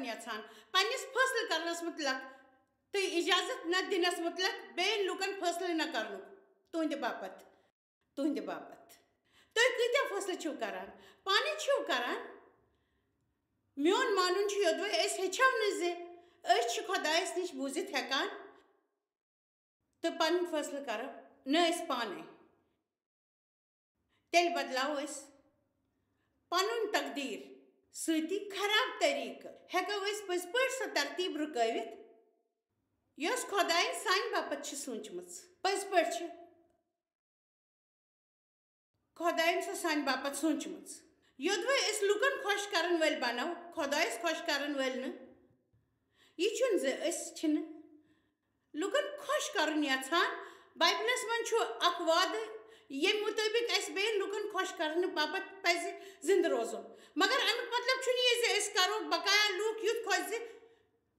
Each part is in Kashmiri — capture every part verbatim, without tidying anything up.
یژھان پننِس فٲصلہٕ کرنس مُتعلق تہٕ اجازت نہ دِنس مُتعلق بیٚین لوٗکن فٲصلہٕ نہ کرنُک تُہنٛدِ باپتھ، تُہنٛدِ باپتھ۔ تُہۍ کۭتیٛاہ فٲصلہٕ چھِو کران؟ پانَے چھِو کران۔ میون مانُن چھُ یوٚدوَے أسۍ ہیٚچھو نہٕ زِ أسۍ چھِ خۄدایَس نِش بوٗزِتھ ہٮ۪کان تہٕ پنٕنۍ فٲصلہٕ کرو نہٕ أسۍ پانَے، تیٚلہِ بدلاوو أسۍ پنُن تقدیٖر سۭتی خراب طریٖقہٕ۔ ہٮ۪کو أسۍ پٔزۍ پٲٹھۍ سۄ ترتیٖب رُکٲوِتھ، یۄس خۄدایَن سانہِ باپتھ چھِ سوٗنٛچمٕژ؟ پٔزۍ پٲٹھۍ چھِ خۄدایَن سۄ سانہِ باپتھ سوٗنٛچمٕژ؟ یوٚدوَے أسۍ لُکَن خۄش کرن وٲلۍ بنو، خۄدایَس خۄش کرن وٲلۍ نہٕ۔ یہِ چھُنہٕ زِ أسۍ چھِنہٕ لُکَن خۄش کرُن یژھان۔ بایبلَس منٛز چھُ اکھ وعدٕ، ییٚمہِ مُطٲبِق اَسہِ بیٚیہِ لُکَن خۄش کرنہٕ باپتھ پَزِ زِندٕ روزُن۔ مگر اَمیُک مطلب چھُنہٕ یہِ زِ أسۍ کرو بقایا لوٗکھ یُتھ خۄش زِ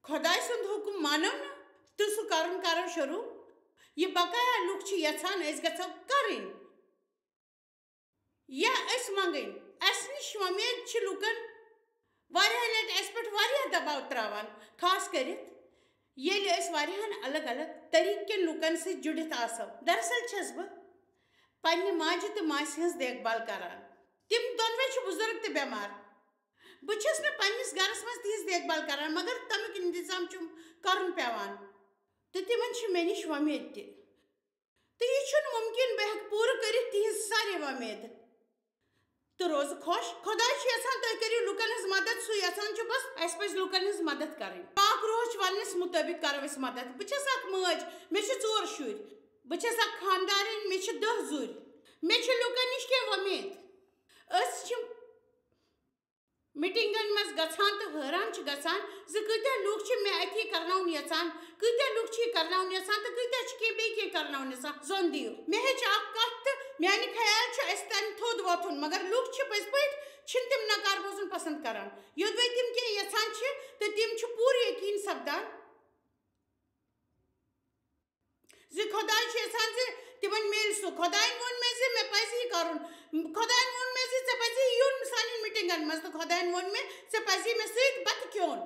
خۄداے سُنٛد حُکُم مانو نہٕ تہٕ سُہ کرُن کرو شروٗع۔ یہِ بقایا لُکھ چھِ یژھان أسۍ گژھو کرٕنۍ۔ یا أسۍ منٛگٕنۍ۔ اَسہِ نِش وۄمید چھِ لُکَن واریاہ لَٹہِ اَسہِ پٮ۪ٹھ واریاہ دباو ترٛاوان، خاص کٔرِتھ ییٚلہِ أسۍ واریاہَن الگ الگ طریٖقہٕ کٮ۪ن لُکَن سۭتۍ جُڑِتھ آسو۔ دراصل چھَس بہٕ پننہِ ماجہِ تہٕ ماسہِ ہٕنٛز دیکھ بھال کران۔ تِم دۄنوَے چھِ بُزرگ تہٕ بٮ۪مار۔ بہٕ چھَس نہٕ پننِس گَرَس منٛز تِہنٛز دیکھ بھال کران، مگر تَمیُک انتظام چھُم کرُن پٮ۪وان۔ تہٕ تِمَن چھِ مےٚ نِش وۄمید تہِ۔ تہٕ یہِ چھُنہٕ مُمکِن بہٕ ہٮ۪کہٕ پوٗرٕ کٔرِتھ تِہنٛز سارے وۄمید۔ تہٕ روزٕ خۄش۔ خۄداے چھُ یژھان تُہۍ کٔرِو لُکن ہٕنٛز مدد، سُہ یژھان چھُ بس اَسہِ پزِ لُکن ہٕنٛز مدد کرٕنۍ۔ پاک روح چھُ وننس مُطٲبِق کرو أسۍ مدد۔ بہٕ چھَس اکھ مٲج، مےٚ چھِ ژور شُرۍ۔ بہٕ چھَس اکھ خاندارٕنۍ، مےٚ چھِ دَہ زُرۍ۔ مےٚ چھِ لُکن نِش کینٛہہ وۄمید۔ أسۍ چھِ میٹنگن منٛز گژھان تہٕ حٲران چھِ گژھان زِ کۭتیاہ لوٗکھ چھِ مےٚ اَتھی کرناوُن یژھان، کۭتیاہ لوٗکھ چھِ یہِ کرناوُن یژھان تہٕ کۭتیاہ چھِ کینٛہہ بیٚیہِ کینٛہہ کرناوُن یژھان۔ زن دِیِو۔ مےٚ ہیٚچھ اکھ کتھ تہٕ میانہِ خیال چھُ اَسہِ تَمہِ تھوٚد وۄتھُن، مگر لوٗکھ چھِ پٔزۍ پٲٹھۍ چھِنہٕ تِم نکار بوزُن پسند کران۔ یوٚدوَے تِم کینٛہہ یژھان چھِ تہٕ تِم چھِ پوٗرٕ یقین سپدان زِ خۄداے چھُ یژھان زِ تِمن میلہِ سُہ۔ خۄدایَن ووٚن مےٚ زِ مےٚ پَزِ یہِ کَرُن۔ خۄدایَن ووٚن مےٚ زِ ژےٚ پَزِ یُن سانٮ۪ن میٹنگن منٛز، تہٕ خۄدایَن ووٚن مےٚ، ژےٚ پَزِ مےٚ سۭتۍ بَتہٕ کھیوٚن۔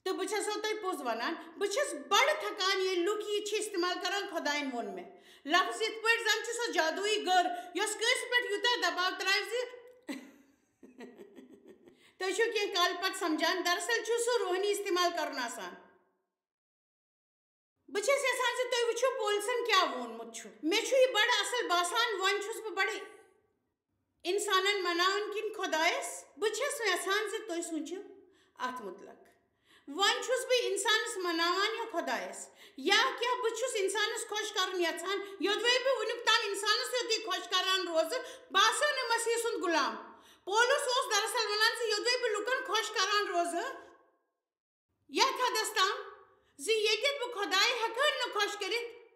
تہٕ بہٕ چھَسو تۄہہِ پوٚز وَنان، بہٕ چھَس بَڑٕ تھکان، ییٚلہِ لُکھ یہِ چھِ استعمال کران، خۄدایَن ووٚن مےٚ۔ لفظ یِتھ پٲٹھۍ زَن چھِ سۄ جادویی گٔر، یۄس کٲنٛسہِ پٮ۪ٹھ یوٗتاہ دباو ترٛاوِ زِ تُہۍ چھِو کینٛہہ کالہٕ پتہٕ سمجھان، دراصل چھُ سُہ روحٲنی استعمال کرُن آسان۔ بہٕ چھَس یژھان زِ تُہۍ وٕچھِو پولسن کیٛاہ ووٚنمُت چھُ۔ مےٚ چھُ یہِ بڑٕ اصل باسان، وۄنۍ چھُس بہٕ بڑٕ انسانن مناوُن کِنہٕ خۄدایس؟ بہٕ چھَس یژھان زِ تُہۍ سوٗنٛچِو اتھ مُتعلق۔ وۄنۍ چھُس بہٕ انسانس مناوان یا خۄدایس؟ یا کیٛاہ بہٕ چھُس انسانس خۄش کرُن یژھان، یوٚدوَے بہٕ وٕنیُک تام انسانس یوتُے خۄش کران روزٕ، بہٕ آسو نہٕ مسیح سُنٛد غلام؟ پولس اوس دراصل ونان زِ یوٚدوَے بہٕ لُکن خۄش کران روزٕ، یتھ حدس تام زِ ییٚتٮ۪تھ بہٕ خۄداے ہٮ۪کہٕ ہن نہٕ خۄش کٔرِتھ،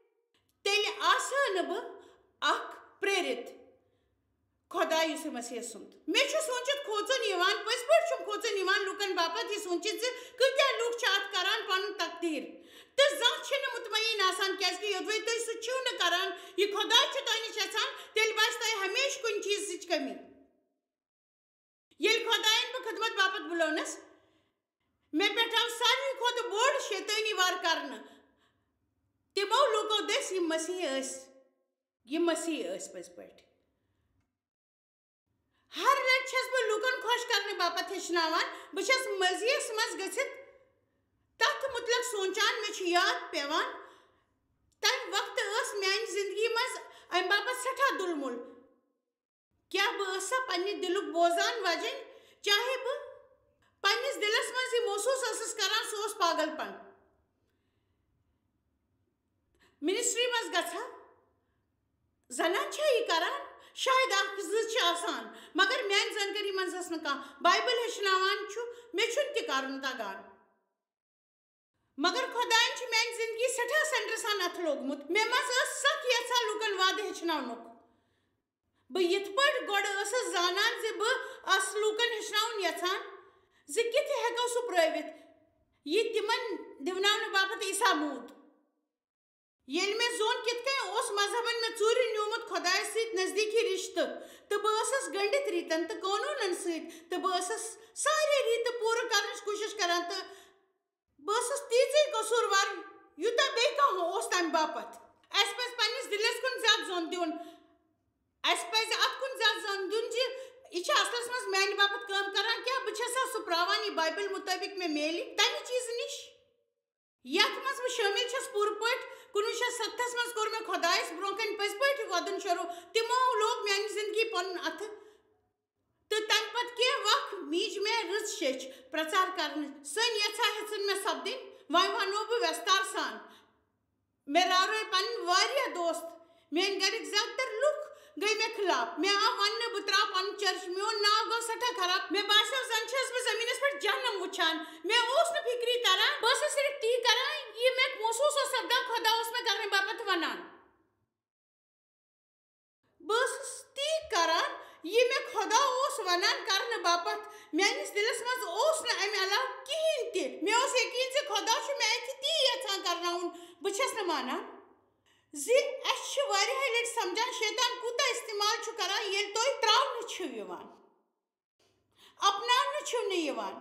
تیٚلہِ آسہٕ ہا نہٕ بہٕ اکھ پریرِت خۄداے یسوع مسیح سُنٛد۔ مےٚ چھُ سوٗنٛچِتھ کھوژُن یِوان، پٔزۍ پٲٹھۍ چھُم کھوژُن یِوان لُکن باپتھ یہِ سوٗنٛچِتھ زِ کۭتیٛاہ لُکھ چھِ اتھ کران پنُن تقدیٖر تہٕ زانٛہہ چھِنہٕ مطمئن آسان، کیٛازِ کہِ یوٚدوَے تُہۍ سُہ چھِو نہٕ کران، یہِ خۄداے چھُ تۄہہِ نِش یژھان، تیٚلہِ باسہِ تۄہہِ ہمیشہٕ کُنہِ چیٖزٕچ کٔمی۔ ییٚلہِ خۄدایَن بہٕ خدمت باپتھ بُلٲونَس، مےٚ پٮ۪ٹھ آو ساروی کھۄتہٕ بوٚڑ شیطٲنی وار کرنہٕ۔ تِمو لوٗکو دٔسۍ یِم مسیح ٲسۍ، یِم مسیح ٲسۍ پٔزۍ پٲٹھۍ۔ ہر لٹہِ چھَس بہٕ لوٗکن خۄش کرنہٕ باپتھ ہیٚچھناوان۔ بہٕ چھَس مسیحس منٛز گٔژھِتھ تتھ مُتعلق سونٛچان، مےٚ چھُ یاد پٮ۪وان، تمہِ وقتہٕ ٲس میانہِ زندگی منٛز امہِ باپتھ سٮ۪ٹھاہ دُلمُل۔ کیٛاہ بہٕ ٲسا پننہِ دِلُک بوزان وجن، چاہے بہٕ پننِس دِلس منٛز یہِ محسوٗس ٲسٕس کران، سُہ اوس پاگل پن۔ منسٹری منٛز گژھا؟ زنان چھا یہِ کران؟ شاید اکھ زٕ چھِ آسان، مگر میانہِ زانکٲری منٛز ٲس نہٕ کانٛہہ۔ بایبل ہیٚچھناوان چھُ، مےٚ چھُنہٕ تہِ کرُن تگان۔ مگر خۄدایَن چھُ میانہِ زندگی سٮ۪ٹھاہ سٮ۪نٹرٕ سان اَتھٕ لوگمُت۔ مےٚ منٛز ٲس سخ یژھا لوٗکن وعدٕ ہیٚچھناونُک۔ بہٕ یِتھ پٲٹھۍ گۄڈٕ ٲسٕس زانان زِ بہٕ آسہٕ لوٗکن ہیٚچھناوُن یژھان زِ کِتھ ہٮ۪کو سُہ پرٲوِتھ، یہِ تِمن دِوناونہٕ باپتھ عیسیٰ موٗد۔ ییٚلہِ مےٚ زون کِتھ کٔنۍ اوس مذہبن مےٚ ژوٗرِ نیوٗمُت خۄدایس سۭتۍ نزدیٖکی رِشتہٕ، تہٕ بہٕ ٲسٕس گٔنڈِتھ ریٖتن تہٕ قونوٗنن سۭتۍ، تہٕ بہٕ ٲسٕس سارے ریٖتہٕ پوٗرٕ کرنٕچ کوٗشِش کران، تہٕ بہٕ ٲسٕس تیٖژٕے قصوٗروار، یوٗتاہ بیٚیہِ کانٛہہ اوس تَمہِ باپتھ۔ اَسہِ پَزِ پنٛنِس دِلس کُن زیادٕ زوٚن دیُن۔ اَسہِ پَزِ اَتھ کُن زیادٕ زوٚن دیُن زِ یہِ چھا اَصلَس منٛز میٛانہِ باپتھ کٲم کران؟ کیٛاہ بہٕ چھَسا سُہ پرٛاوان، یہِ بایبل مُطٲبِق مےٚ میلہِ تَمہِ چیٖزٕ نِش، یَتھ منٛز بہٕ شٲمِل چھَس پوٗرٕ پٲٹھۍ؟ کُنوُہ شیٚتھ ستتھَس منٛز کوٚر مےٚ خۄدایَس برٛونٛہہ کَنہِ پٔزۍ پٲٹھۍ وۄدُن شروٗع۔ تِمو لوگ میٛانہِ زِندگی پَنُن اَتھٕ۔ تہٕ تَمہِ پَتہٕ کینٛہہ وق میٖج مےٚ رٕژ شیٚچھ پرٛچار کرنہٕ۔ سٲنۍ یَژھا ہٮ۪ژٕن مےٚ سَپدٕنۍ۔ وۄنۍ وَنو بہٕ وٮ۪ستار سان۔ مےٚ راورٲے پنٕنۍ واریاہ دوست۔ میٛٲنۍ گَرِکۍ زیادٕ تر لُکھ گٔے مےٚ خلاف۔ مےٚ آو وننہٕ، بہٕ ترٛاو پنُن چرچ۔ میون ناو گوٚو سٮ۪ٹھاہ خراب۔ مےٚ باسیو زن چھَس بہٕ زٔمیٖنَس پٮ۪ٹھ جہنم وٕچھان۔ مےٚ اوس نہٕ فِکری تران۔ بہٕ ٲسٕس صرف تی کران، یہِ مےٚ محسوٗس اوس سپدان، خۄدا اوس مےٚ کرنہٕ باپتھ ونان۔ بہٕ ٲسٕس تی کران، یہِ مےٚ خۄدا اوس ونان کرنہٕ باپتھ۔ میٛٲنِس دِلس منٛز اوس نہٕ امہِ علاوٕ کِہیٖنۍ تہِ۔ مےٚ اوس یقیٖن زِ خۄدا چھُ مےٚ اَتھِ تی یژھان کرناوُن۔ بہٕ چھَس نہٕ مانان زِ اَسہِ چھِ واریاہہِ لٹہِ سمجھان، شیطان کوٗتاہ استعمال چھُ کران، ییٚلہِ تُہۍ ترٛاونہٕ چھِو یِوان، اپناونہٕ چھِو نہٕ یِوان۔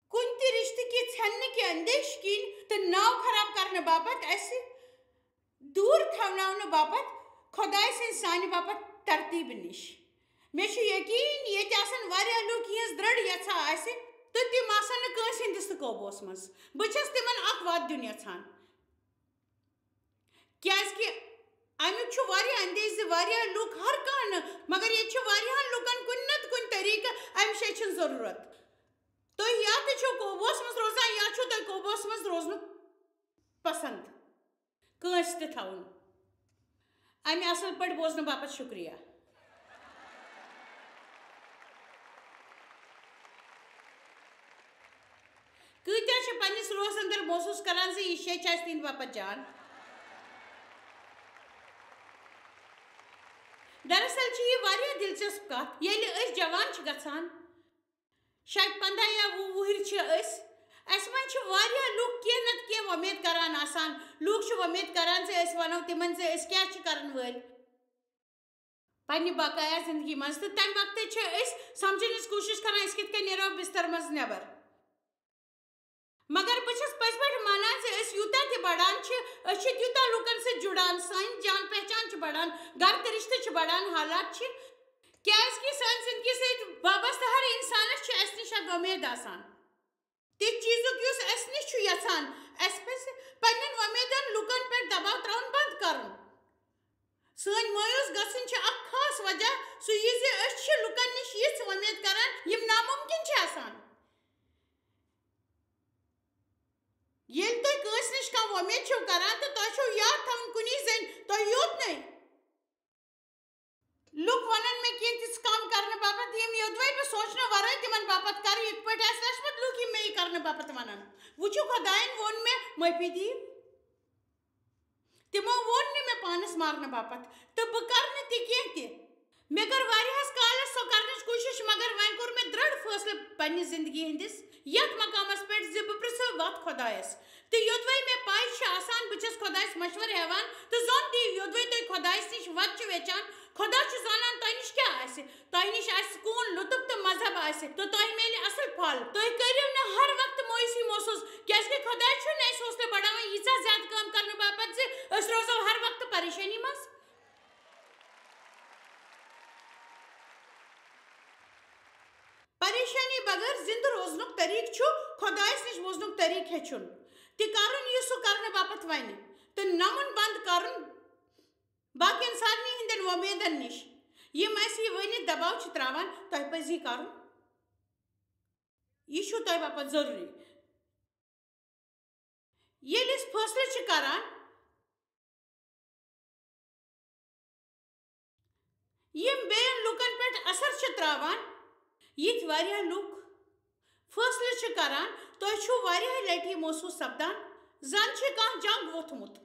کُنہِ تہِ رشتہٕ کہِ ژھٮ۪ننہٕ کہِ اندیشہٕ کِنۍ تہٕ ناو خراب کرنہٕ باپتھ اَسہِ دوٗر تھاوناونہٕ باپتھ خۄداے سٕنٛز سانہِ باپتھ ترتیٖبہٕ نِش۔ مےٚ چھُ یقیٖن، ییٚتہِ آسن واریاہ لوٗکھ، یِہٕنٛز درٕڑ یژھا آسہِ، تہٕ تِم آسن نہٕ کٲنٛسہِ ہٕنٛدِس تہٕ قوبوٗہس منٛز۔ بہٕ چھَس تِمن اکھ وعدٕ دیُن یژھان، کیازِ کہِ اَمیُک چھُ واریاہ اندیشہٕ زِ واریاہ لوٗکھ، ہر کانٛہہ نہٕ، مگر ییٚتہِ چھِ واریاہن لوٗکن کُنہِ نتہٕ کُنہِ طریٖقہٕ اَمہِ شیٚچھِ ہٕنٛز ضروٗرت۔ تُہۍ یا تہِ چھِو قوبوٗہس منٛز روزان، یا چھُو تۄہہِ قوبوٗہس منٛز روزنُک پسنٛد۔ کٲنٛسہِ تہِ تھاوُن۔ اَمہِ اَصٕل پٲٹھۍ بوزنہٕ باپتھ شُکریہ۔ کۭتیٛاہ چھِ پنٛنِس روحس اندر محسوٗس کران زِ یہِ شیٚچھ آسہِ تِہنٛدِ باپتھ جان؟ دراصل چھِ یہِ واریاہ دلچسپ کتھ۔ ییٚلہِ أسۍ جوان چھِ گژھان، شاید پنٛداہ یا وُہ وُہٕرۍ چھِ أسۍ، اَسہِ منٛز چھِ واریاہ لُکھ کینٛہہ نتہٕ کینٛہہ وۄمید کران آسان۔ لُکھ چھِ وۄمید کران زِ أسۍ ونو تِمن زِ أسۍ کیٛاہ چھِ کرن وٲلۍ پننہِ بقایا زندگی منٛز، تہٕ تمہِ وقتہٕ چھِ أسۍ سمجھنٕچ کوٗشش کران، أسۍ کِتھ کٔنۍ نیرو بستر منٛز نٮ۪بر۔ مگر بہٕ چھَس پٔزۍ پٲٹھۍ مانان زِ أسۍ یوٗتاہ تہِ بڑان چھِ، أسۍ چھِ تیوٗتاہ لوٗکن سۭتۍ جُڑان، سٲنۍ جان پہچان چھِ بڑان، گرٕ تہٕ رشتہٕ چھِ بڑان، حالات چھِ، کیازِ کہِ سانہِ زندگی سۭتۍ وابستہٕ ہر انسانس چھِ اسہِ نِش اکھ وۄمید آسان، تہِ چیٖزُک یُس اسہِ نِش چھُ یژھان۔ اسہِ پزِ پننٮ۪ن وۄمیدن لوٗکن پٮ۪ٹھ دباو ترٛاوُن بنٛد کرُن۔ سٲنۍ مایوس گژھُن چھُ اکھ خاص وجہ سُہ یہِ زِ أسۍ چھِ لوٗکن نِش یِژھ وۄمید کران، یِم ناممکن چھِ آسان۔ ییٚلہِ تُہۍ کٲنٛسہِ نِش کانٛہہ وۄمید چھِو کران تہٕ تۄہہِ چھُو یاد تھاوُن کُنی زٔنۍ تۄہہِ یوت نَے۔ لُکھ وَنَن مےٚ کینٛہہ تِژھ کٲم کرنہٕ باپتھ، یِم یوٚدوَے بہٕ سونٛچنہٕ ورٲے تِمن باپتھ کرٕ۔ یِتھ پٲٹھۍ آسہِ لَچھمٕتۍ لُکھ، یِم مےٚ یہِ کرنہٕ باپتھ وَنَن۔ وٕچھِو، خۄدایَن ووٚن مےٚ، "معٲفی دِیِو۔" تِمو ووٚن نہٕ مےٚ پانَس مارنہٕ باپتھ، تہٕ بہٕ کرٕ نہٕ تہِ کینٛہہ تہِ۔ مےٚ کٔر واریاہس کالس سۄ کرنٕچ کوٗشش، مگر وۄنۍ کوٚر مےٚ درٛڑ فٲصلہٕ پننہِ زندگی ہٕنٛدِس، یتھ مقامس پٮ۪ٹھ زِ بہٕ پرژھٕ وتھ خۄدایس۔ تہٕ یوٚدوَے مےٚ پَے چھِ آسان، بہٕ چھَس خۄدایس مشورٕ ہٮ۪وان، تہٕ زن تہِ یوٚدوَے تُہۍ خۄدایس نِش وتھ چھِ ویچھان، خۄدا چھُ زانان تۄہہِ نِش کیٛاہ آسہِ۔ تۄہہِ نِش آسہِ سکوٗن، لطف تہٕ مذہب آسہِ، تہٕ تۄہہِ میلہِ اصل پھل۔ تُہۍ کٔرِو نہٕ ہر وقتہٕ مایوسی محسوٗس، کیازِ کہِ خۄداے چھُنہٕ اَسہِ حوصلہٕ بڑاوان ییٖژاہ زیادٕ کٲم کرنہٕ باپتھ زِ أسۍ روزو ہر وقتہٕ پریشٲنی منٛز۔ پریشانی بغٲر زندٕ روزنُک طریٖقہٕ چھُ خۄدایس نِش بوزنُک طریٖقہٕ ہیٚچھُن تہِ کرُن، یُس سُہ کرنہٕ باپتھ ونہِ، تہٕ نمُن بنٛد کرُن باقین سارنٕے ہٕنٛدٮ۪ن وۄمیدن نِش، یِم اَسہِ یہِ ؤنِتھ دباو چھِ تراوان، "تۄہہِ پزِ یہِ کرُن، یہِ چھُو تۄہہِ باپتھ ضروٗری۔" ییٚلہِ أسۍ فٲصلہٕ چھِ کران، یِم بیٚین لوٗکن پٮ۪ٹھ اثر چھِ تراوان، یِتھۍ واریاہ لوٗکھ فٲصلہٕ چھِ کران، تۄہہِ چھُو واریاہ لٹہِ یہِ محسوٗس سپدان، زن چھِ کانٛہہ جنگ ووٚتھمُت۔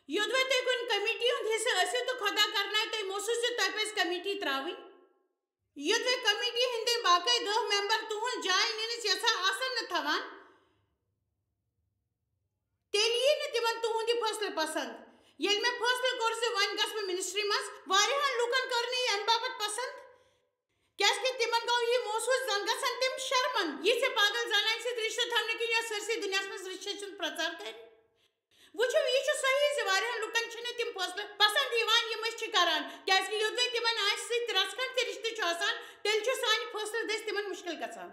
یوٚدوَے تُہۍ کُنہِ کمیٹی ہُنٛد حصہٕ ٲسِو تہٕ خۄدا کرنایہِ تۄہہِ محسوٗس زِ تۄہہِ پزِ کمیٹی ترٛاوٕنۍ، یوٚدوَے کمیٹی ہٕنٛدۍ باقٕے دَہ ممبر تُہنٛز جاے نِنٕچ یژھا آسن نہٕ تھاوان، تیٚلہِ یہِ پسند۔ ییٚلہِ مےٚ فٲصلہٕ کوٚر زِ وۄنۍ گژھٕ بہٕ منسٹری منٛز، واریاہن لوٗکن کٔر نہٕ یہِ امہِ باپتھ پسند، کیازِ کہِ تِمن گوٚو یہِ محسوٗس زن گژھن تِم شرمن۔ یِژھِ پاگل زنانہِ سۭتۍ رشتہٕ تھاونہٕ کِنۍ یۄس سٲرسٕے دُنیاہس منٛز رشتہٕ چھُنہٕ پرچار کرِ۔ وٕچھِو، یہِ چھُ صحیح زِ واریاہن لوٗکن چھِنہٕ تِم فٲصلہٕ پسند یِوان، یِم أسۍ چھِ کران، کیازِ کہِ یوٚدوَے تِمن آسہِ سۭتۍ رژھ کھنڈ تہِ رشتہٕ چھُ آسان، تیٚلہِ چھُ سانہِ فٲصلہٕ دٔسۍ تِمن مُشکِل گژھان۔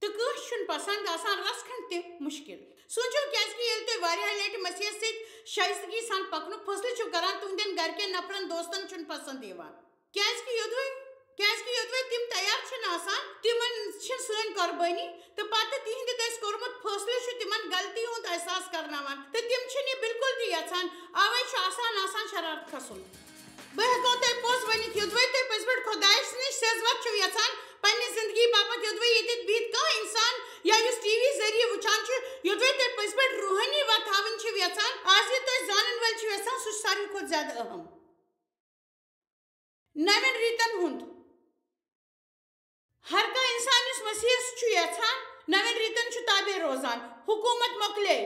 تہٕ کٲنٛسہِ چھُنہٕ پسند آسان رژھ کھنڈ تہِ مُشکِل۔ سوٗنٛچِو، کیازِ کہِ ییٚلہِ تُہۍ واریاہہِ لٹہِ مسیحس سۭتۍ شایستگی سان پکنُک فٲصلہٕ چھِو کران، تُہنٛدٮ۪ن گرِکٮ۪ن نفرن، دوستن چھُنہٕ پسند یِوان۔ کیازِ کہِ یوٚدوَے، کیازِ کہِ یوٚدوَے تِم تیار چھِنہٕ آسان، تِمن چھِ سٲنۍ قۄربٲنی تہٕ پتہٕ تِہنٛدِ دٔسۍ کوٚرمُت فٲصلہٕ چھُ تِمن غلطی ہُنٛد احساس کرناوان، تہٕ تِم چھِنہٕ یہِ بالکل تہِ یژھان، اوے چھُ آسان آسان شرارت کھسُن۔ بہٕ ہٮ۪کو تۄہہِ پوٚز ؤنِتھ، یوٚدوَے تُہۍ پٔزۍ پٲٹھۍ خۄدایَس نِش سیٚزوَتھ چھِو یَژھان، پننہِ زِندگی باپتھ، یوٚدوَے ییٚتٮ۪تھ بِہِتھ کانٛہہ اِنسان یا یُس ٹی وی ذٔریعہٕ وٕچھان چھُ، یوٚدوَے تُہۍ پٔزۍ پٲٹھۍ روحٲنی وَتھ ہاوٕنۍ چھِو یَژھان، آز یہِ تُہۍ زانَن وٲلۍ چھِو یَژھان، سُہ چھُ ساروی کھۄتہٕ زیادٕ اہم۔ نَوٮ۪ن ریٖتَن ہُنٛد۔ ہر کانٛہہ اِنسان یُس مسیحس چھُ یژھان، نوٮ۪ن ریٖتن چھُ تابع روزان، حکوٗمت مۄکلے،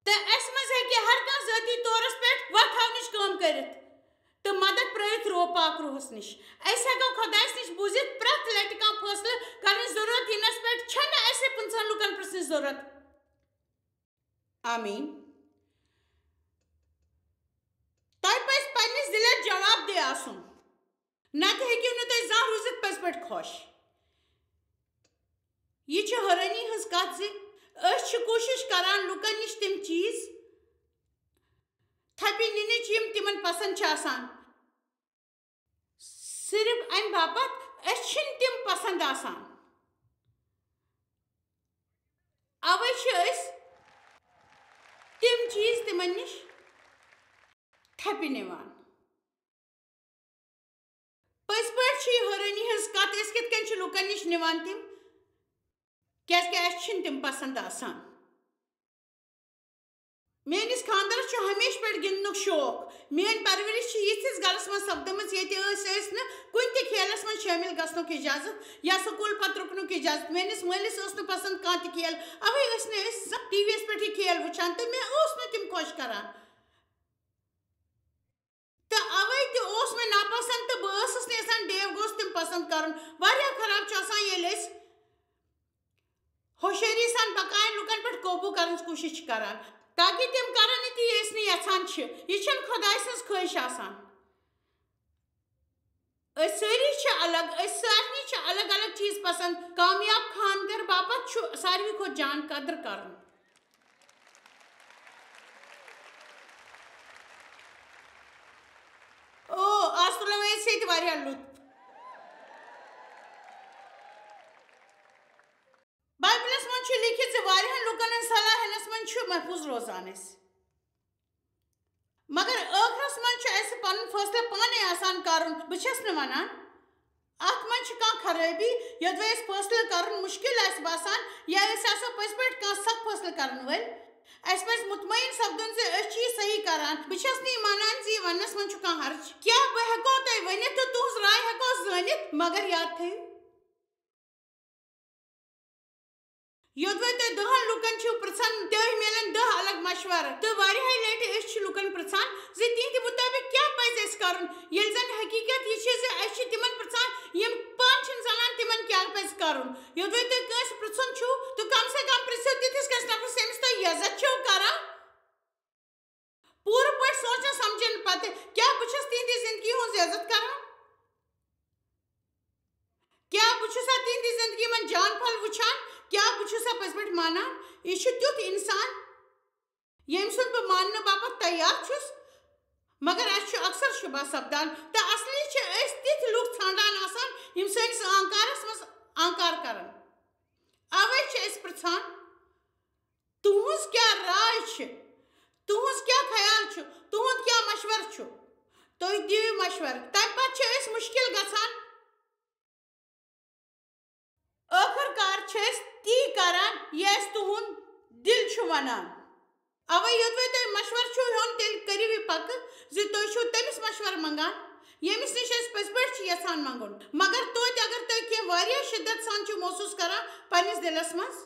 تہٕ اسہِ منٛز ہیٚکہِ ہر کانٛہہ ذٲتی طورس پٮ۪ٹھ وتھ ہاونٕچ کٲم کٔرِتھ تہٕ مدد پرٲوِتھ رو-، پاک روحس نِش۔ أسۍ ہیٚکو خۄدایس نِش بوٗزِتھ پرٛٮ۪تھ لٹہِ کانٛہہ فٲصلہٕ کرنٕچ ضروٗرت، یِنس پٮ۪ٹھ چھنہٕ اسہِ پٕنٛژٕہن لوٗکن پرژھنٕچ ضروٗرت۔ آمین۔ تۄہہِ پزِ پننِس دِلس جواب دہ آسُن، نتہٕ ہیٚکِو نہٕ تُہۍ زانٛہہ روٗزِتھ پٔزۍ پٲٹھۍ خۄش۔ یہِ چھِ حٲرٲنی ہٕنٛز کتھ زِ أسۍ چھِ کوٗشش کران لوٗکن نِش تِم چیٖز تھپہِ نِنٕچ یِم تِمن پسند چھِ آسان، صرف امہِ باپتھ أسۍ چھِنہٕ تِم پسند آسان۔ اوے چھِ أسۍ تِم چیٖز تِمن نِش تھپہِ نِوان۔ پٔزۍ پٲٹھۍ چھِ یہِ حٲرٲنی ہٕنٛز کتھ، أسۍ کِتھ کٔنۍ چھِ لوٗکن نِش نِوان تِم، کیازِ کہِ اسہِ چھِنہٕ تِم پسند آسان۔ میٲنِس خانٛدارس چھُ ہمیشہٕ پٮ۪ٹھ گِنٛدنُک شوق۔ میٲنۍ پرورش چھِ یِتھِس گرس منٛز سپدٕمٕژ، ییٚتہِ ٲسۍ أسۍ نہٕ کُنہِ تہِ کھیلس منٛز شٲمِل گژھنُک اجازت یا سکوٗل پتہٕ رُکنُک اجازت۔ میٲنِس مٲلِس اوس نہٕ پسند کانٛہہ تہِ کھیل، اوے ٲسۍ نہٕ أسۍ زانٛہہ ٹی وی یس پٮ۪ٹھ یہِ کھیل وٕچھان تہٕ مےٚ اوس نہٕ تِم خۄش کران۔ تہٕ اوے تہِ اوس مےٚ ناپسند تہٕ بہٕ ٲسٕس نہٕ یژھان ڈیو گوٚژھ تِم پسند کرُن۔ واریاہ خراب چھُ آسان ییٚلہِ أسۍ ہوشیٲری سان بقاین لوٗکن پٮ۪ٹھ قوبوٗ کرنٕچ کوٗشش چھِ کران، تاکہِ تِم کرن نہٕ تہِ، یہِ أسۍ نہٕ یژھان چھِ۔ یہِ چھَنہٕ خۄداے سٕنٛز خٲہِش آسان۔ أسۍ سٲری چھِ الگ، أسۍ سارنٕے چھِ الگ الگ چیٖز پسند۔ کامیاب خانٛدر باپتھ چھُ ساروی کھۄتہٕ جان قدر کرُن۔ او، آز تُلو أسۍ ییٚتہِ واریاہ لُطف۔ بایبلس منٛز چھُ لیکھِتھ زِ واریاہن لوٗکن ہٕنٛز صلاح ہٮ۪نس منٛز چھُ محفوٗظ روزان أسۍ۔ مگر ٲخرس منٛز چھُ اَسہِ پنُن فٲصلہٕ پانے آسان کرُن۔ بہٕ چھَس نہٕ وَنان، اَتھ منٛز چھِ کانٛہہ خرٲبی، یوٚدوَے اَسہِ فٲصلہٕ کرُن مُشکِل آسہِ باسان یا أسۍ آسو پٔزۍ پٲٹھۍ کانٛہہ سخ فٲصلہٕ کرن وٲلۍ۔ اَسہِ پَزِ مطمئن سپدُن زِ أسۍ چھِ یہِ صحیح کران۔ بہٕ چھَس نہٕ یہِ مانان زِ یہِ وننس منٛز چھُ کانٛہہ حرج۔ کیٛاہ بہٕ ہٮ۪کو تۄہہِ ؤنِتھ تہٕ تُہٕنٛز راے ہٮ۪کو زٲنِتھ، مگر یاد تھٲیِو، یوٚدوَے تُہۍ دَہَن لوٗکَن چھِو پرٛژھان، تُہۍ میلن دَہ الگ مشورٕ۔ تہٕ واریاہہِ لٹہِ أسۍ چھِ لوٗکَن پرٛژھان زِ تِہنٛدِ مُطٲبِق کیٛاہ پَزِ اَسہِ کَرُن، ییٚلہِ زَن حقیٖقت یہِ چھِ زِ أسۍ چھِ تِمَن پرٛژھان، یِم پانہٕ چھِنہٕ زانان تِمَن کیٛاہ پَزِ کَرُن۔ یوٚدوَے تُہۍ کٲنٛسہِ پرٛژھُن چھِو، تہٕ کم سے کم پرٛژھِو تِتھِس کٲنٛسہِ نفرَس، ییٚمِس تُہۍ عزت چھِو کران۔ پوٗرٕ پٲٹھۍ سونٛچن سمجھن پتہٕ، کیٛاہ بہٕ چھَس تِہنٛدِ زندگی ہٕنٛز عزت کران؟ کیٛاہ بہٕ چھُسا تِہنٛدِ زندگی منٛز جان پھل وٕچھان؟ کیٛاہ بہٕ چھُسا پٔزۍ پٲٹھۍ مانان، یہِ چھُ تیُتھ انسان، ییٚمۍ سُنٛد بہٕ ماننہٕ باپتھ تیار چھُس؟ مگر اَسہِ چھُ اکثر شُبہ سپدان، تہٕ اصلی چھِ أسۍ تِتھۍ لُکھ ژھانٛڈان آسان، یِم سٲنِس آنکارس منٛز آنکار کرن۔ اوے چھِ أسۍ پرٛژھان، تُہٕنٛز کیٛاہ راے چھِ؟ تُہٕنٛز کیٛاہ خیال چھُ؟ تُہُنٛد کیٛاہ مشورٕ چھُ؟ تُہۍ دِیِو مشورٕ۔ تَمہِ پتہٕ چھِ أسۍ مُشکِل گژھان۔ ٲخٕر کار چھِ أسۍ تی کران، یہِ اَسہِ تُہُنٛد دِل چھُ وَنان۔ اَوَے یوٚدوَے تۄہہِ مشورٕ چھُو ہیوٚن، تیٚلہِ کٔرِو یہِ پَکہٕ زِ تُہۍ چھِو تٔمِس مشورٕ منٛگان، ییٚمِس نِش أسۍ پٔزۍ پٲٹھۍ چھِ یَژھان منٛگُن۔ مگر توتہِ اگر تُہۍ کینٛہہ واریاہ شِدت سان چھِو محسوٗس کران پنٛنِس دِلَس منٛز،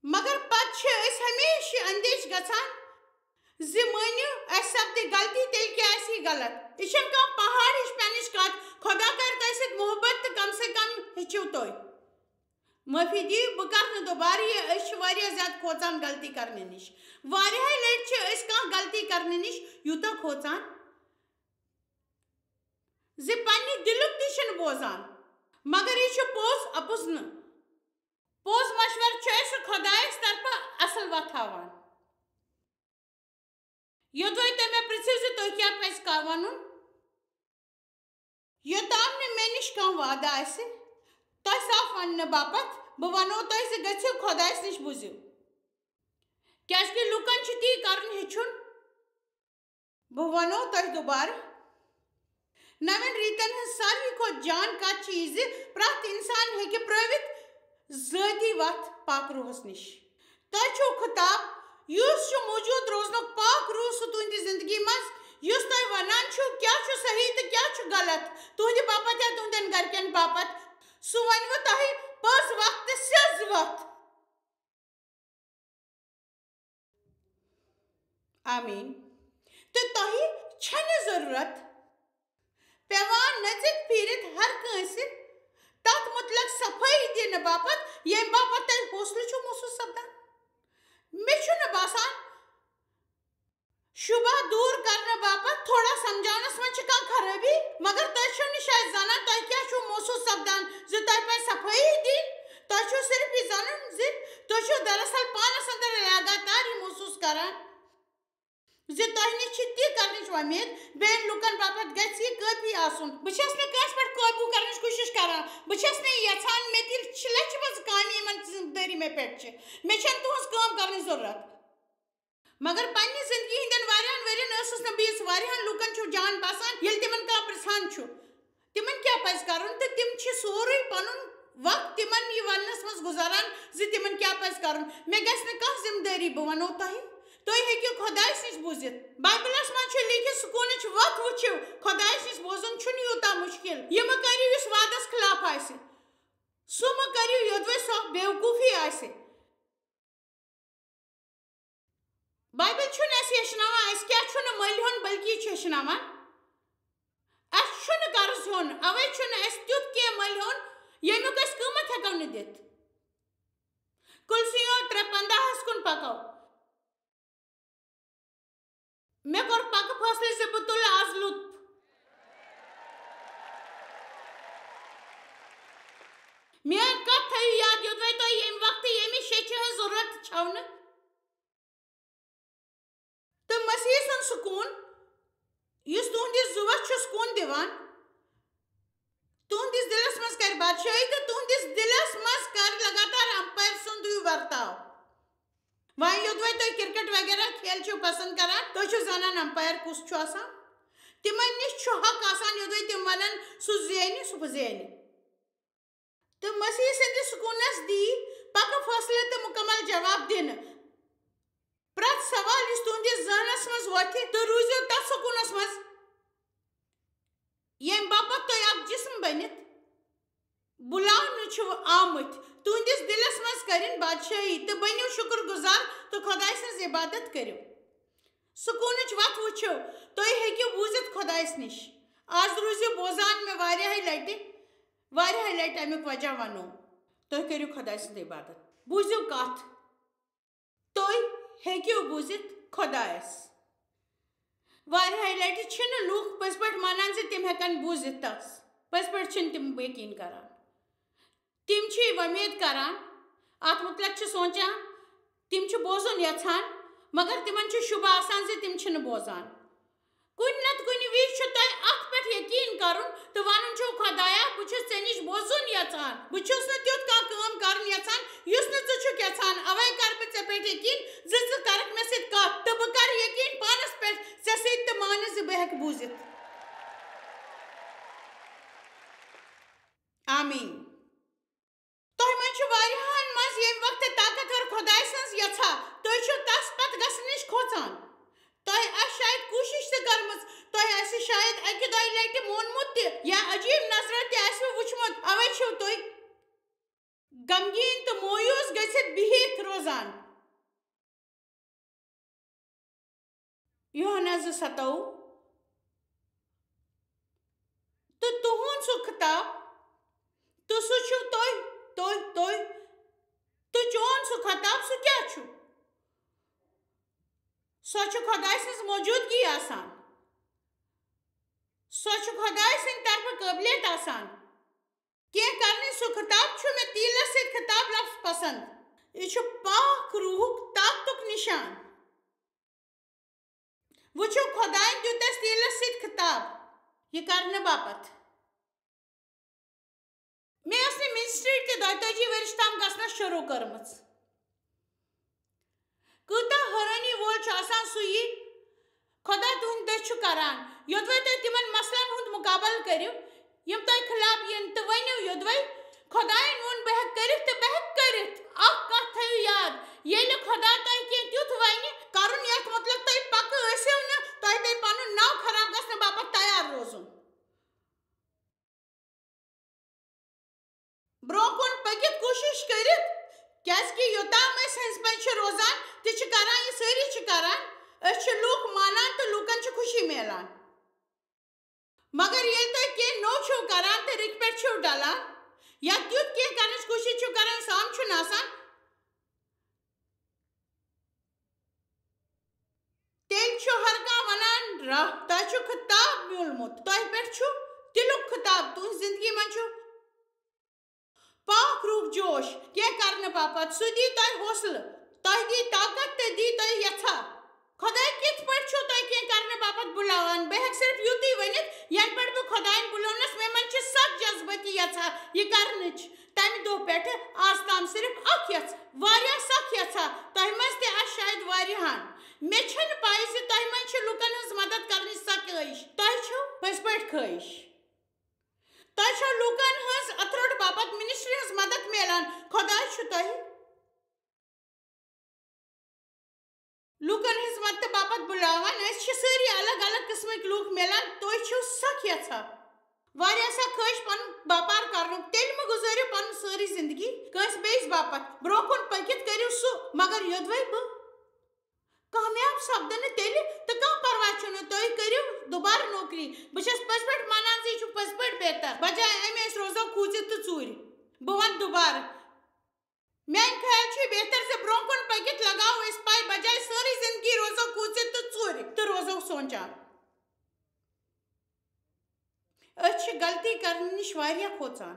مگر پتہٕ چھِ أسۍ ہمیشہِ یہِ اندیش گژھان زِ مٲنِو، اَسہِ سپدِ غلطی، تیٚلہِ کیٛاہ آسہِ یہِ غلط؟ یہِ چھَنہٕ کانٛہہ پہاڑ ہِش پٮ۪نٕچ کتھ۔ خۄدا کرِ تۄہہِ سۭتۍ محبت تہٕ کم سے کم ہیٚچھِو تُہۍ۔ معٲفی دِیِو، بہٕ کرٕ نہٕ دُبارٕ یہِ۔ أسۍ چھِ واریاہ زیادٕ کھوژان غلطی کرنہٕ نِش۔ واریاہے لٹہِ چھِ أسۍ کانٛہہ غلطی کرنہٕ نِش یوٗتاہ کھوژان زِ پننہِ دِلُک تہِ چھِنہٕ بوزان۔ مگر یہِ چھُ پوٚز، اَپُز نہٕ۔ پوٚز مشورٕ چھُ اَسہِ خۄدایَس طرفہٕ اَصٕل وَتھ ہاوان۔ یوٚدوَے تُہۍ مےٚ پرٛژھِو زِ تۄہہِ کیٛاہ پَزِ کا-، وَنُن، یوٚتام نہٕ مےٚ نِش کانٛہہ وعدٕ آسہِ، تۄہہِ صاف وَننہٕ باپتھ، بہٕ وَنو تۄہہِ زِ گٔژھِو خۄدایَس نِش بوٗزِو۔ کیٛازِکہِ لُکَن چھُ تی کَرُن ہیٚچھُن۔ بہٕ وَنو تۄہہِ دُبارٕ، نَوٮ۪ن ریٖتَن ہٕنٛز ساروی کھۄتہٕ جان کَتھ چھِ یہِ زِ پرٛٮ۪تھ اِنسان ہیٚکہِ پرٛٲوِتھ ذٲتی وَتھ پاک روحَس نِش۔ تۄہہِ چھُو خطاب، یُس چھُ موجود روزنُک پاک روح سُہ تُہنٛدِ زندگی منٛز، یُس تۄہہِ ونان چھُ کیٛاہ چھُ صحیح تہٕ کیٛاہ چھُ غلط، تُہنٛدِ باپتھ یا تُہنٛدٮ۪ن گرِکٮ۪ن باپتھ۔ سُہ ونوٕ تۄہہِ پٔز وتھ تہٕ سیٚز وتھ۔ آمین۔ تہٕ تۄہہِ چھنہٕ ضرورت پیوان نٔژِتھ پھیٖرِتھ ہر کٲنٛسہِ تتھ متعلق صفٲیی دِنہٕ باپتھ، ییٚمہِ باپتھ تۄہہِ حوصلہٕ چھُ محسوس سپدان۔ مےٚ چھُنہٕ باسان شبہ دوٗر کرنہٕ باپتھ تھوڑا سمجھاونس منٛز چھِ کانٛہہ خرٲبی، مگر تۄہہِ چھِو نہٕ شاید زانان تۄہہِ کیٛاہ چھُو محسوس سپدان زِ تۄہہِ پزِ صفٲیی دِنۍ۔ تۄہہِ چھُو صرف یہِ زانُن زِ تُہۍ چھِو دراصل پانس اندر لگاتار یہِ محسوس کران۔ زِ تۄہہِ نِش چھِ تی کرنٕچ وۄمید، بیٚین لُکن باپتھ گژھِ یہِ کٲفی آسُن۔ بہٕ چھَس نہٕ کٲنٛسہِ پٮ۪ٹھ قوبوٗ کرنٕچ کوٗشِش کران۔ بہٕ چھَس نہٕ یژھان مےٚ تِل چھِ لَچھِ منٛز کامہِ یِمن ذِمہٕ دٲری مےٚ پٮ۪ٹھ چھِ۔ مےٚ چھَنہٕ تُہٕنٛز کٲم کرنٕچ ضروٗرت۔ مگر پننہِ زندگی ہٕنٛدٮ۪ن واریاہن ؤرین ٲسٕس نہٕ بہٕ یِژھ۔ واریاہن لُکن چھُ جان باسان، ییٚلہِ تِمن کانٛہہ پرژھان چھُ۔ تِمن کیٛاہ پزِ کرُن؟ تہٕ تِم چھِ سورُے پنُن وقت تِمن یہِ وننس منٛز گُزاران زِ تِمن کیٛاہ پزِ کرُن۔ مےٚ گژھِ نہٕ کانٛہہ ذمہٕ دٲری، بہٕ ونو تۄہہِ، تُہۍ ہیٚکِو خۄدایس نِش بوٗزِتھ۔ بایبلس منٛز چھُ لیٖکھِتھ، سکوٗنٕچ وَتھ وٕچھِو، خۄدایس نِش بوزُن چھُنہٕ یوٗتاہ مُشکِل۔ یہِ مہٕ کٔرِو یُس وعدس خلاف آسہِ، سُہ مہٕ کٔرِو یوٚدوَے سۄ بیوقوٗفی آسہِ۔ بایبل چھُنہٕ اَسہِ ہیٚچھناوان اَسہِ کیٛاہ چھُنہٕ مٔلۍ ہیوٚن، بلکہِ یہِ چھُ ہیٚچھناوان اَسہِ چھُنہٕ قرض ہیوٚن، اَوَے چھُنہٕ اَسہِ تیُتھ کینٛہہ مٔلۍ ہیوٚن، ییٚمیُک أسۍ قۭمَتھ ہٮ۪کو نہٕ دِتھ۔ کُلسیو ترٛےٚ پنٛداہَس کُن پَکو۔ مےٚ کوٚر پَکہٕ فٲصلہٕ زِ بہٕ تُلہٕ آز لُطف۔ میٲنۍ کتھ تھٲیِو یاد، یوٚدوَے تۄہہِ ییٚمہِ وقتہٕ ییٚمہِ شیٚچھِ ہٕنٛز ضروٗرت چھَو نہٕ، تہٕ مسیح سُنٛد سکوٗن، یُس تُہنٛدِس زُوَس چھُ سکوٗن دِوان، تُہنٛدِس دِلَس منٛز کرِ بادشٲہی تہٕ تُہنٛدِس دِلَس منٛز کرِ لگاتار امپائر سُنٛد ہیوٗ ورتاو۔ وۄنۍ یوٚدوَے تُہۍ کرکٹ وغیرہ کھیل چھِو پسند کران، تُہۍ چھِو زانان امپائر کُس چھُ آسان؟ تِمن نِش چھُ حق آسان، یوٚدوَے تِم ونن، "سُہ زینہِ، سُہ زینہِ۔" تہٕ مسیح سٕنٛدِس سکوٗنس دی پکہٕ فٲصلہٕ تہٕ مُکمل جواب دِنہٕ پرٛٮ۪تھ سوال یُس تُہنٛدِس ذہنس منٛز وۄتھِ، تہٕ روٗزِو تتھ سکوٗنس منٛز، ییٚمہِ باپتھ تُہۍ اکھ جسم بٔنِتھ بُلاونہٕ چھِو آمٕتۍ۔ تُہنٛدِس دِلس منٛز کٔرِن بادشٲہی تہٕ بٔنِو شُکر گُزار تہٕ خۄداے سٕنٛز عبادت کٔرِو۔ سکوٗنٕچ وَتھ وٕچھِو، تُہۍ ہیٚکِو بوٗزِتھ خۄدایَس نِش۔ آز روٗزِو بوزان مےٚ واریاہہِ لَٹہِ، واریاہہِ لَٹہِ اَمیُک وجہ وَنو۔ تُہۍ کٔرِو خۄداے سٕنٛز عبادت۔ بوٗزِو کَتھ، تُہۍ ہیٚکِو بوٗزِتھ خۄدایَس۔ واریاہہِ لَٹہِ چھِنہٕ لوٗکھ پٔزۍ پٲٹھۍ مانان زِ تِم ہٮ۪کَن بوٗزِتھ تَس۔ پٔزۍ پٲٹھۍ چھِنہٕ تِم یقیٖن کَران۔ تِم چھِ وۄمید کران، اتھ متعلق چھِ سونچان، تِم چھِ بوزُن یژھان، مگر تِمن چھُ شبہ آسان زِ تِم چھِنہٕ بوزان۔ کُنہِ نتہٕ کُنہِ وِزِ چھُ تۄہہِ اتھ پٮ۪ٹھ یقین کرُن تہٕ ونُن چھُو، "خۄدایا، بہٕ چھُس ژےٚ نِش بوزُن یژھان۔ بہٕ چھُس نہٕ تیُتھ کانٛہہ کٲم کرُن یژھان، یُس نہٕ ژٕ چھُکھ یژھان۔ اوے کرٕ بہٕ ژےٚ پٮ۪ٹھ یقین زِ ژٕ کرکھ مےٚ سۭتۍ کتھ، تہٕ بہٕ کرٕ یقین پانس پٮ۪ٹھ ژےٚ سۭتۍ تہٕ مانہٕ زِ بہٕ ہٮ۪کہٕ بوٗزِتھ۔" آمین۔ تۄہہِ منٛز چھِ واریاہن منٛز ییٚمہِ وقتہٕ طاقتور خۄداے سٕنٛز یژھا، تُہۍ چھِو تس پتھ گژھنٕچ کھوژان۔ تۄہہِ آسہِ شاید کوٗشش تہِ کٔرمٕژ، تۄہہِ آسہِ شاید اکہِ دۄیہِ لٹہِ مونمُت تہِ، یا عجیب نظرو تہِ آسِوٕ وُچھمُت، اوے چھِو تُہۍ غمگیٖن تہٕ مویوٗس گٔژھِتھ بِہِتھ روزان۔ یوحنا زٕ ستووُہ۔ تہٕ تُہُنٛد سُہ خطاب، تہٕ سُہ چھُ تُہۍ، تُہۍ، تُہۍ، تہٕ چون سُہ خطاب، سُہ کیٛاہ چھُ؟ سۄ چھُ خۄداے سٕنٛز موجوٗدگی آسان۔ سۄ چھُ خۄداے سٕنٛدِ طرفہٕ قٲبلیت آسان۔ کینٛہہ کرنٕچ سُہ خطاب چھُ مےٚ تیٖلس سۭتۍ خطاب لفظ پسنٛد۔ یہِ چھُ پاک روحُک طاقتُک نِشان۔ وٕچھِو، خۄدایَن دیُت اَسہِ تیٖلَس سۭتۍ خطاب یہِ کرنہٕ باپتھ۔ مےٚ ٲس نہٕ ministry تہِ دۄیتٲجی ؤرِش تام گژھنَس شروٗع کٔرمٕژ۔ کۭژاہ حٲرٲنی وول چھُ آسان سُہ یہِ خۄدا تُہٕنٛدِ دٔسۍ چھُ کران، یوٚدوَے تُہۍ تِمَن مسلن ہُنٛد مُقابلہٕ کٔرِو، یِم تۄہہِ خلاف یِن، تہٕ ؤنِو یوٚدوَے، "خۄدایَن ووٚن، بہٕ ہٮ۪کہٕ کٔرِتھ تہٕ بہٕ ہٮ۪کہٕ کٔرِتھ۔" اَکھ کَتھ تھٲیِو یاد، ییٚلہِ خۄدا تۄہہِ کینٛہہ تیُتھ وَنہِ، کَرُن یَتھ مُتلق تۄہہِ پَکہٕ ٲسِو نہٕ، تۄہہِ پیٚیہِ پَنُن ناو خراب گژھنہٕ باپتھ تیار روزُن۔ برٛونٛہہ کُن پٔکِتھ کوٗشِش کٔرِتھ، کیٛازِکہِ یوٚتام أسۍ ہٕنٛزِ پٔزۍ چھِ روزان تہِ چھِ کران، یہِ سٲری چھِ کران، أسۍ چھِ لوٗکھ مانان تہٕ لوٗکن چھِ خوشی میلان۔ مگر ییٚلہِ تُہۍ کینٛہہ نوٚو چھِو کران تہٕ رٕکھِ پٮ۪ٹھ چھِو ڈلان، یا تیُتھ کینٛہہ کرنٕچ کوٗشِش چھِو کران، یُس عام چھُنہٕ آسان، تیٚلہِ چھُ ہر کانٛہہ وَنان، "راہ، تۄہہِ چھُ خطاب میوٗلمُت، تۄہہِ پٮ۪ٹھ چھُ دِلُک خطاب، تُہٕنٛزِ زِندگی منٛز چھُ پاک روح جوش کینٛہہ کرنہٕ باپتھ، سُہ دی تۄہہِ حوصلہٕ، تۄہہِ دی طاقت تہٕ دی تۄہہِ یژھا۔" خۄداے کِتھ پٲٹھۍ چھُو تۄہہِ کینٛہہ کرنہٕ باپتھ بُلاوان؟ بہٕ ہٮ۪کہٕ صرف یُتُے ؤنِتھ، یَنہٕ پٮ۪ٹھ بہٕ خۄدایَن بُلوونَس، مےٚ منٛز چھِ سخ جذبٲتی یژھا یہِ کرنٕچ۔ تَمہِ دۄہ پٮ۪ٹھٕ آز تام صرف اکھ یژھ، واریاہ سخ یژھا، تۄہہِ منٛز تہِ آسہِ شاید واریاہَن۔ مےٚ چھَنہٕ پَے زِ تۄہہِ منٛز چھِ لُکَن ہٕنٛز مدد کرنٕچ سۄ خٲہِش۔ تۄہہِ چھَو پٔزۍ پٲٹھۍ خٲہِش۔ تۄہہِ چھَو لوٗکَن ہٕنٛز اَتھٕ روٚٹ باپتھ ministry ہٕنٛز مدد میلان۔ خۄداے چھُ تۄہہِ لوٗکَن ہٕنٛز مدتہٕ باپتھ بُلاوان۔ أسۍ چھِ سٲری الگ الگ قٕسمٕکۍ لوٗکھ میلان۔ تُہۍ چھِو سخ یژھان۔ واریاہ سخ خٲہِش پَنُن باپار کرنُک۔ تیٚلہِ مہٕ گُزٲرِو پَنُن سٲرٕے زِندگی کٲنٛسہِ بیٚیِس باپتھ۔ برٛونٛہہ کُن پٔکِتھ کٔرِو سُہ، مگر یوٚدوَے بہٕ کامیاب سپدٕ نہٕ تیٚلہِ تہٕ کانٛہہ پرواے چھُنہٕ، تُہۍ کٔرِو دُبارٕ نوکری۔ بہٕ چھَس پٔزۍ پٲٹھۍ مانان زِ یہِ چھُ پٔزۍ پٲٹھۍ بہتر۔ بجایہِ اَمہِ أسۍ روزو کھوٗژِتھ تہٕ ژوٗرِ۔ بہٕ وَنہٕ دُبارٕ، میٛانہِ خیال چھُ یہِ بہتر زِ برٛونٛہہ کُن پٔکِتھ لگاوو أسۍ پَے، بجایہِ سٲرٕے زِندگی روزو کھوٗژِتھ تہٕ ژوٗرِ تہٕ روزو سونٛچان۔ أسۍ چھِ غلطی کرنہٕ نِش واریاہ کھوژان۔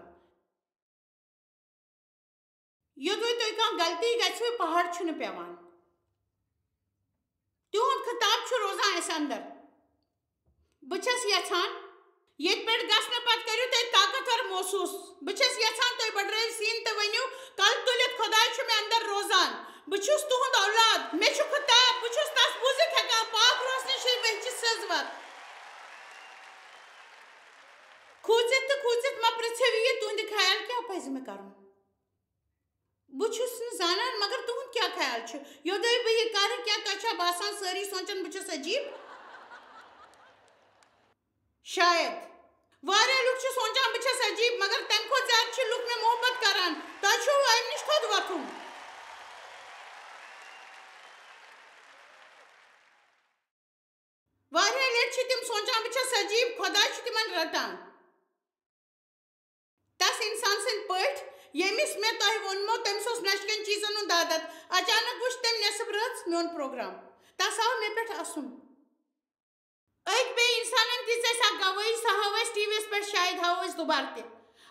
یوٚدوَے تۄہہِ کانٛہہ غلطی گژھِوٕ، پہاڑ چھُنہٕ پٮ۪وان۔ تِہُنٛد خطاب چھُ روزان اَسہِ اندر۔ بہٕ چھَس یژھان، ییٚتہِ پٮ۪ٹھ گژھنہٕ پتہٕ کٔرِو تُہۍ طاقتور محسوٗس۔ بہٕ چھَس یژھان تُہۍ بٔڈرٲیِو سیٖنہٕ تہٕ ؤنِو، "کلہٕ تُلِتھ، خۄداے چھُ مےٚ اندر روزان۔ بہٕ چھُس تُہُنٛد اولاد۔ مےٚ چھُ خطاب۔ بہٕ چھُس تس بوٗزِتھ ہٮ۪کان۔ پاک روشنی چھِ مےٚ چھِ سٕز وَتھ۔" کھوٗژِتھ تہٕ کھوٗژِتھ مہ پرٛژھِو یہِ، تُہٕنٛدِ خیال کیٛاہ پزِ مےٚ کرُن؟ بہٕ چھُس نہٕ زانان، مگر تُہُنٛد کیٛاہ خیال چھُ؟ یوٚدوَے بہٕ یہِ کرٕ، کیٛاہ تۄہہِ چھا باسان سٲری سونٛچن بہٕ چھَس عجیٖب؟ شاید۔ واریاہ لُکھ چھِ سونٛچان بہٕ چھَس عجیٖب، مگر تَمہِ کھۄتہٕ زیادٕ چھِ لُکھ مےٚ محبت کران۔ تۄہہِ چھُو اَمہِ نِش تھوٚد وۄتھُن۔ واریاہ لٹہِ چھِ تِم سونٛچان بہٕ چھَس عجیٖب، خۄدا چھُ تِمن رٹان۔ تس انسان سٕنٛدۍ پٲٹھۍ، ییٚمِس مےٚ تۄہہِ ووٚنمو، تٔمِس اوس نشہِ کٮ۪ن چیٖزن ہُنٛد عادت۔ اچانک وُچھ تٔمۍ نٮ۪صٕب رٲژ میون پروگرام۔ تس آو مےٚ پٮ۪ٹھ اَسُن۔ أکۍ بیٚیہِ انسانن دِژ اَسہِ اکھ گوٲہی، سۄ ہاوو أسۍ ٹی وی یَس پٮ۪ٹھ، شاید ہاوو أسۍ دُبارٕ تہِ۔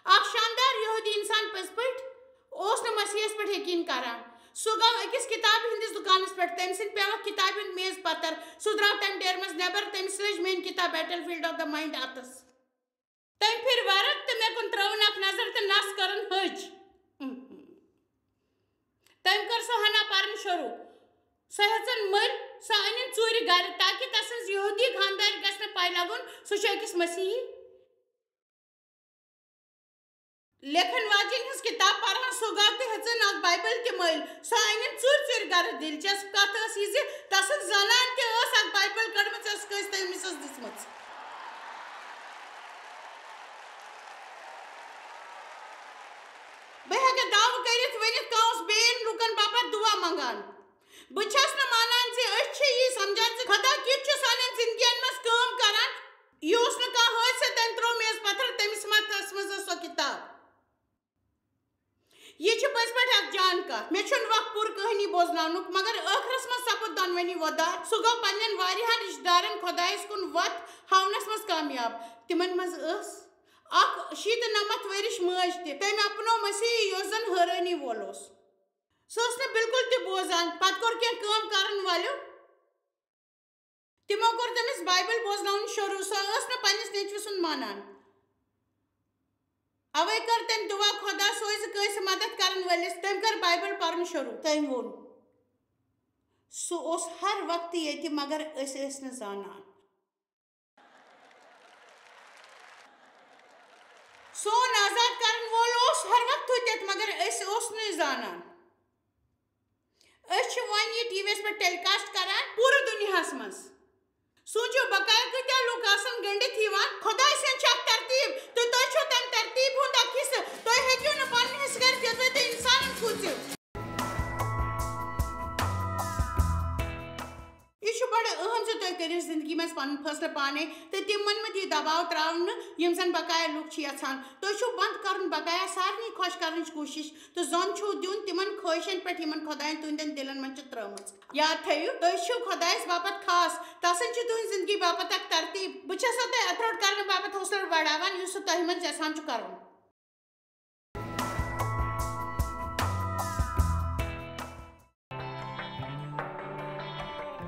اکھ شاندار یہودی انسان پٔزۍ پٲٹھۍ اوس نہٕ مسیحس پٮ۪ٹھ یقین کران۔ سُہ گوٚو أکِس کتابہِ ہٕنٛدِس دُکانس پٮ۪ٹھ، تٔمۍ سٕنٛدِ پیوٚو اکھ کتابہِ ہُنٛد میز پتر۔ سُہ درٛاو تمہِ ڈیرٕ منٛز نٮ۪بر، تٔمِس لٔج میٲنۍ کتاب Battlefield of the Mind اتھس۔ تٔمۍ پھِر ورق تہٕ مےٚ کُن ترٲوٕن اکھ نظر تہٕ نس کٔرٕن ۂج۔ تٔمۍ کٔر سۄ ہنا پرٕنۍ شروع۔ سۄ ہیژٕن مٔلۍ، سۄ أنِن ژوٗرِ گرِ، تاکہِ تسٕنز یہودی خاندارِ گژھِ نہٕ پَے لگُن، سُہ چھُ أکِس مسیحی لیکھن واجِنۍ ہٕنز کِتاب پران۔ سُہ گوٚو تہٕ ہیژٕن اکھ بایبل تہِ مٔلۍ۔ سۄ أنِن ژوٗرِ ژوٗرِ گرٕ۔ دلچسپ کتھ ٲس یہِ زِ تسٕنز زنان تہِ ٲس اکھ بایبل کٔڑمٕژ، ٲس کٲنٛسہِ تٔمِس ٲس دِژمٕژ۔ بہٕ ہیٚکہٕ دعوٕ کٔرِتھ ؤنِتھ، کانٛہہ اوس بیٚین لوٗکن باپتھ دُعا منٛگان۔ بہٕ چھَس نہٕ مانان زِ أسۍ چھِ یی سمجھان زِ خۄدا کیُتھ چھُ سانٮ۪ن زِندگِیَن منٛز کٲم کران؟ یہِ اوس نہٕ کانٛہہ حٲدثہٕ، تٔمۍ ترٛوو میز پتھر، تٔمِس متھس منٛز ٲس سۄ کِتاب۔ یہِ چھِ پٔزۍ پٲٹھۍ اکھ جان کتھ۔ مےٚ چھُنہٕ وق پوٗرٕ کہانی بوزناونُک، مگر ٲخرس منٛز سپُد دۄنوٕنی وۄدار۔ سُہ گوٚو پننٮ۪ن واریاہن رشتہٕ دارن خۄدایس کُن وتھ ہاونس منٛز کامیاب۔ تِمن منٛز ٲس اکھ شیٖتہٕ نَمَتھ ؤرِش مٲج تہِ۔ تٔمۍ اپنوو مسیحی، یُس زن حٲرٲنی وول اوس۔ سُہ اوس نہٕ بالکل تہِ بوزان۔ پتہٕ کوٚر کینٛہہ کٲم کرن والیو۔ تِمو کوٚر تٔمِس بایبل بوزناوُن شروٗع۔ سۄ ٲس نہٕ پننِس نیٚچوِ سُنٛد مانان۔ اوے کٔر تٔمۍ دُعا، "خۄدا، سوزِ کٲنٛسہِ مدد کرن وٲلِس۔" تٔمۍ کٔر بایبل پرُن شروٗع۔ تٔمۍ ووٚن، "سُہ اوس ہر وقتہٕ ییٚتہِ، مگر أسۍ ٲسۍ نہٕ زانان۔" سون آزاد کرن وول اوس ہر وقتہٕ تتہِ، مگر أسۍ اوس نہٕ زانان۔ أسۍ چھِ وۄنۍ یہِ ٹی وی یَس پٮ۪ٹھ ٹیلی کاسٹ کران پوٗرٕ دُنیاہَس منٛز۔ سوٗنٛچِو، بقایا کۭتیٛاہ لوٗکھ آسَن گٔنٛڈِتھ یِوان۔ خۄداے سٕنٛز چھِ اَکھ ترتیٖب، تہٕ تُہۍ چھِو تَمہِ ترتیٖب ہُنٛد اَکھ حِصہٕ۔ تُہۍ ہیٚکِو نہٕ پَنُن حِصہٕ کٔرِتھ، یوٚتام تُہۍ اِنسانَن کھوٗژِو۔ یہِ چھُ بڑٕ اہم زِ تُہۍ کٔرِو زندگی منٛز پنُن فٲصلہٕ پانے تہٕ تِمن مہ دِیِو دباو تراونہٕ، یِم زن بقایا لوٗکھ چھِ یژھان۔ تُہۍ چھِو بنٛد کرُن بقایا سارنٕے خۄش کرنٕچ کوٗشش تہٕ زۄن چھُو دیُن تِمن خٲہشن پٮ۪ٹھ، یِمن خۄداین تُہنٛدٮ۪ن دِلن منٛز چھِ ترٲومٕژ۔ یاد تھٲیِو، تُہۍ چھِو خۄدایس باپتھ خاص، تسٕنٛز چھِ تُہنٛز زندگی باپتھ اکھ ترتیٖب۔ بہٕ چھَسو تۄہہِ اَتھٕ روٚٹ کرنہٕ باپتھ حوصلہٕ بڑاوان، یُس سُہ تۄہہِ منٛز یژھان چھُ کرُن۔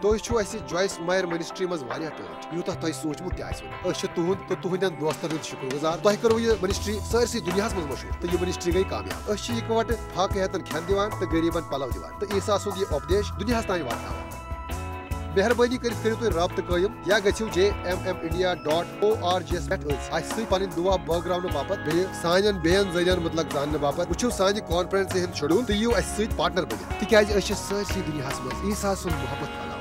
تُہۍ چھِو اَسہِ جویس مایر منسٹری منٛز واریاہ ٹٲٹھۍ، یوٗتاہ تۄہہِ سوٗنٛچمُت تہِ آسِوٕ نہٕ۔ أسۍ چھِ تُہُنٛد تہٕ تُہٕنٛدٮ۪ن دوستن ہُنٛد شُکر گُزار۔ تۄہہِ کٔروٕ یہِ منسٹری سٲرسٕے دُنیاہَس منٛز مشہوٗر تہٕ یہِ منسٹری گٔے کامیاب۔ أسۍ چھِ یِکوَٹہٕ فاقہٕ ہیتن کھٮ۪ن دِوان تہٕ غریٖبن پلو دِوان تہٕ عیسیٰ سُنٛد یہِ اُپدیش دُنیاہَس تام واتناوان۔ مہربٲنی کٔرِتھ کٔرِو تُہۍ رابطہٕ قٲیِم یا گٔژھِو J M M India dot O R G یَس پٮ۪ٹھ أتھۍ اَسہِ سۭتۍ پنٕنۍ دُعا بٲگراونہٕ باپتھ بیٚیہِ سانٮ۪ن بیٚین ذٔریعن مُتلق زاننہٕ باپتھ۔ وٕچھِو سانہِ کانفرنسہِ ہُنٛد شیڈول تہٕ یِیِو اَسہِ سۭتۍ پارٹنر بٔنِتھ، تِکیازِ أسۍ چھِ سٲرسٕے دُنیاہَس منٛز عیسیٰ سُنٛد محبت پھٔہلاوان۔